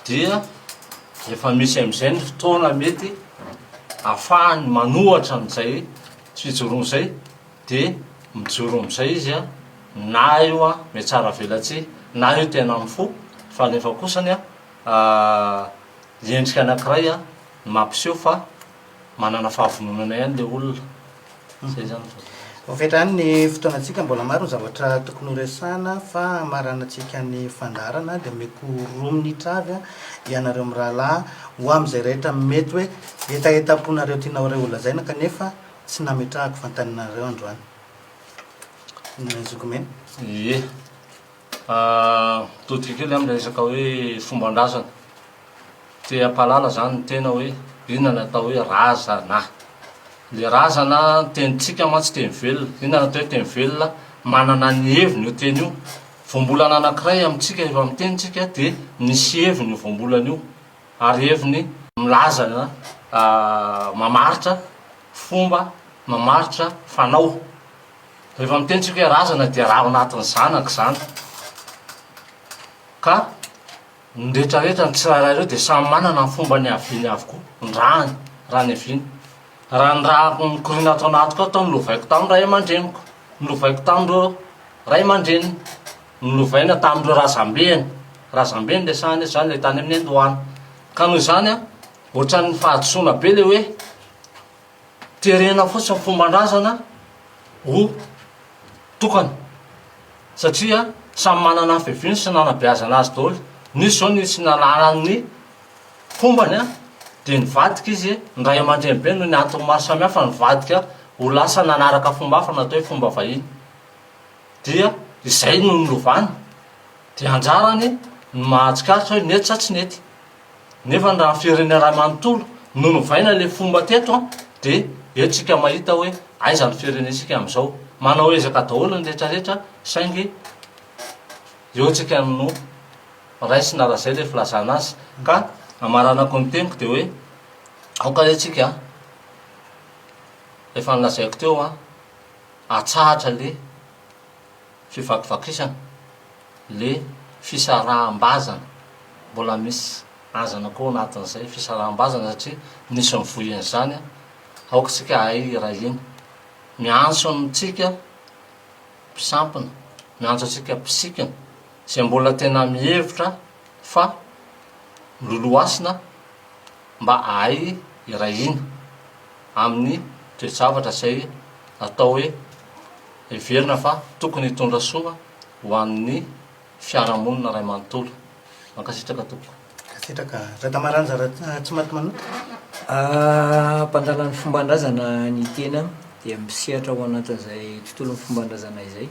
dia efa misy amin'izay ny fotoana mety ahafahany manohatra an'izay fijoroana izay Dia mijoro amin'izay izy an, na io an mihatsara velatsihy, na io tena mifoha, fa nefa kosany an endrika anankiray an no mampiseho fa manana fahavononana ihany ilay olona. Izay izany no Voafetra ihany ny fotoanantsika, mbola maro ny zavatra tokony ho resahana fa hamaranantsika ny fandaharana dia omeko roa minitra avy ianareo mirahalahy ho amin'izay rehetra mety hoe hetahetam-ponareo tianareo holazaina kanefa Tsy nametrahako fantaninareo androany. Ny zoky mena. Ie. Mitodika kely amin'ilay resaka hoe fomban-drazana. Te hampahalala izany ny tena hoe inona ny atao hoe razana. Ilay razana, ny tenintsika mantsy teny velona. Inona ny atao hoe teny velona? Manana ny heviny io teny io. Voambolana anankiray amintsika rehefa miteny tsika dia misy heviny io voambolana io. Ary heviny milaza na mamaritra fomba, mamaritra fanao. Rehefa miteny tsika hoe razana dia raha ao anatin'ny zanaka izany. Ka ny rehetrarehetra, ny tsirairay ireo dia samy manana ny fomba niaviany avokoa, ny rany, raha niaviany. Raha ny rako mikoriana ato anatiko ato nolovaiko tamin'ny ray aman-dreniko, nolovaiko tamin'ireo ray aman-dreniny, nolovaina tamin'ireo razambeny, razambeny resahana eto izany ilay tany amin'ny Andohana. Ka noho izany an, ohatran'ny fahadisoana be ilay hoe terena fotsiny fomban-drazana ho tokana satria samy manana ny fiaviany sy nanabeazana azy daholo. Nisy izao ny tsy nahalala ny fombany an, dia nivadika izy, ny ray aman-drenibe noho ny antony maro samihafa nivadika ho lasa nanaraka fomba hafa natao hoe fomba vahiny. Dia izay no nolovany, dia anjarany ny mahatsikaritra hoe nety sa tsy nety. Nefa raha ny firenena iray manontolo no novaina ilay fomba teto an, dia eo tsika mahita hoe aiza ny firenentsika amin'izao. Manao ezaka daholo ny rehetra rehetra saingy eo tsika no raisina raha izay ilay filazana azy. Ka hamaranako ny teniko dia hoe aoka re tsika efa nolazaiko teo an, atsahatra le Fivakivakisana, le fisaraham-bazana, mbola misy azana koa ao anatin'izay fisaraham-bazana satria nisy nivoy an'izany, aoka isika hahay hiray hina. Miantso antsika mpisampina, miantso antsika mpisikina, izay mbola tena mihevitra fa miloloha hasina mba hahay hiray hina amin'ny toe-javatra izay atao hoe heverina fa tokony hitondra soa ho an'ny fiarahamonina iray manontolo. Mankasitraka tompoko. Mankasitraka. Radamaranja Ratsimatimanota. Mpandala ny fomban-drazana ny tena dia misehatra ao anatin'izay tontolon'ny fomban-drazana izay.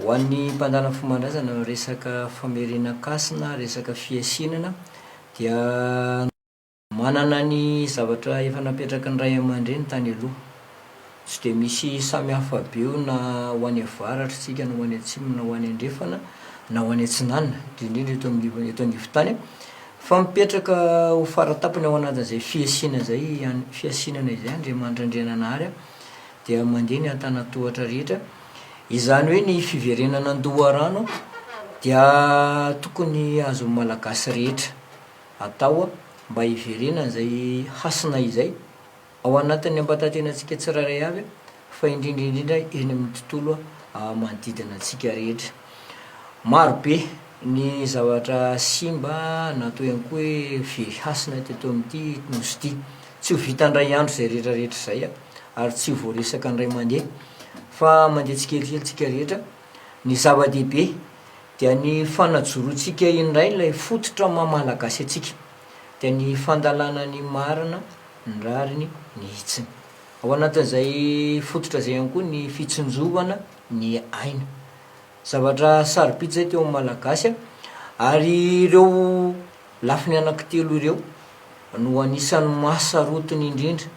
Ho an'ny mpandala ny fomban-drazana resaka famerenan-kasina, resaka fihasinana dia. Manana ny zavatra efa napetraky ny ray aman-dreny tany aloha. Tsy dia misy samy hafa be io na ho any avaratra isika na ho any atsimo na ho any andrefana na ho any atsinanana, indrindra indrindra eto amin'ny eto anivon-tany fa mipetraka ho faratampony ao anatin'izay fihasiana izay fihasinana izay Andriamanitra Andriananahary dia mandeha ny antanantohatra rehetra. Izany hoe ny fiverenana an-doharano dia tokony azon'ny Malagasy rehetra. atao mba hiverenana izay hasina izay ao anatin'ny ambatantenantsika tsirairay avy fa indrindra indrindra eny amin'ny tontolo manodidina antsika rehetra. Maro be ny zavatra simba na atao ihany koa hoe very hasina teto amin'ity nosy ity. Tsy ho vita indray andro izay rehetra rehetra izay ary tsy ho voaresaka indray mandeha fa mandeha tsikelikely tsika rehetra. Ny zava-dehibe dia ny fanajoroantsika indray ilay fototra maha Malagasy antsika, dia ny fandalana ny marina, ny rariny, ny hitsiny. Ao anatin'izay fototra izay ihany koa ny fitsinjovana ny aina. Zavatra sarobidy izay teo amin'ny Malagasy ary ireo lafiny anankitelo ireo no anisan'ny mahasarotiny indrindra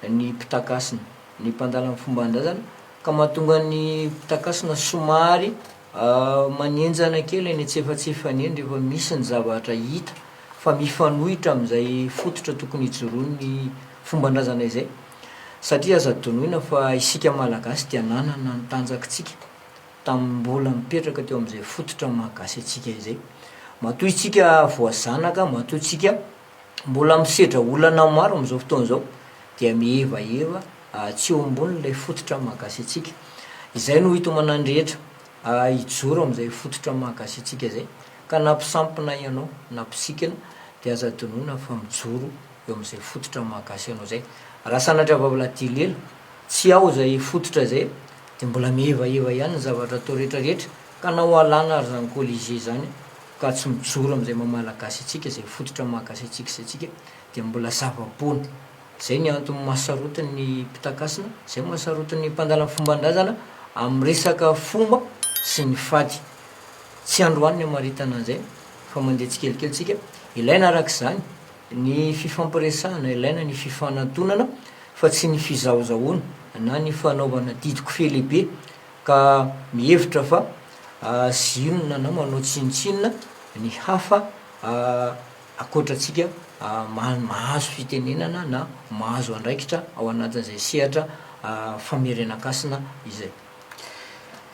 ny mpitankasina, ny mpandala ny fomban-drazana ka mahatonga ny mpitankasina somary Manenjana kely eny antsefatsefany eny rehefa misy ny zavatra hita fa mifanohitra amin'izay fototra tokony hijoroan'ny fomban-drazana izay. Satria aza adinoina fa isika Malagasy dia nanana ny tanjakitsika tamin'ny mbola mipetraka teo amin'izay fototra maha gasy antsika izay. Matoa isika voazanaka, matoa isika mbola misedra olana maro amin'izao fotoana izao dia mihevaheva tsy eo ambonin'ilay fototra maha gasy antsika. Izay no hitomana ny rehetra hijoro amin'izay fototra maha gasy antsika izay. Ka na mpisampina ianao na mpisikina dia aza adinoina fa mijoro eo amin'izay fototra maha gasy anao izay. Raha sanatria vavoladia lela, tsy ao izay fototra izay dia mbola mihevaheva ihany ny zavatra atao rehetra rehetra ka na ho alana ary izany colisée izany ka tsy mijoro amin'izay maha malagasy antsika, izay fototra maha gasy antsika izay tsika dia mbola zava-poana. Izay ny antony mahasarotiny ny mpitankasina, izay mahasarotiny ny mpandala ny fomban-drazana amin'ny resaka fomba sy ny fady. Tsy androany ny hamaritana an'izay fa mandeha tsikelikely tsika. Ilaina araka izany ny fifampiresahana, ilaina ny fifanantonana fa tsy ny fizahozahoana na ny fanaovana didy kofehy lehibe ka mihevitra fa zinona na manao tsinontsinona ny hafa ankoatra antsika mahazo fitenenana na mahazo andraikitra ao anatin'izay sehatra famerenan-kasina izay.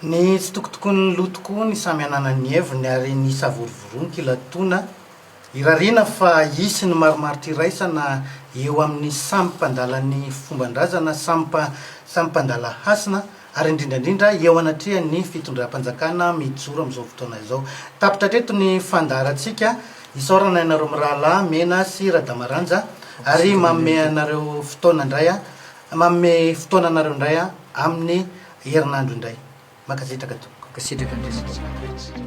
Ny tsitokotokon'ny loha tokoa ny samy ananany ny heviny ary ny savorovoroan kilatoana Irariana fa hisy ny marimaritra iraisana eo amin'ny samy mpandala ny fomban-drazana, samy samy mpandala hasina ary indrindra indrindra eo anatrehan'ny fitondram-panjakana mijoro amin'izao fotoana izao. Tapitra hatreto ny fandaharantsika. Isaorana ianareo mirahalahy Mena sy Radamaranja ary manome anareo fotoana indray aho, manome fotoana anareo indray aho amin'ny herinandro indray. Mankasitraka tompoko. Mankasitraka indrindra.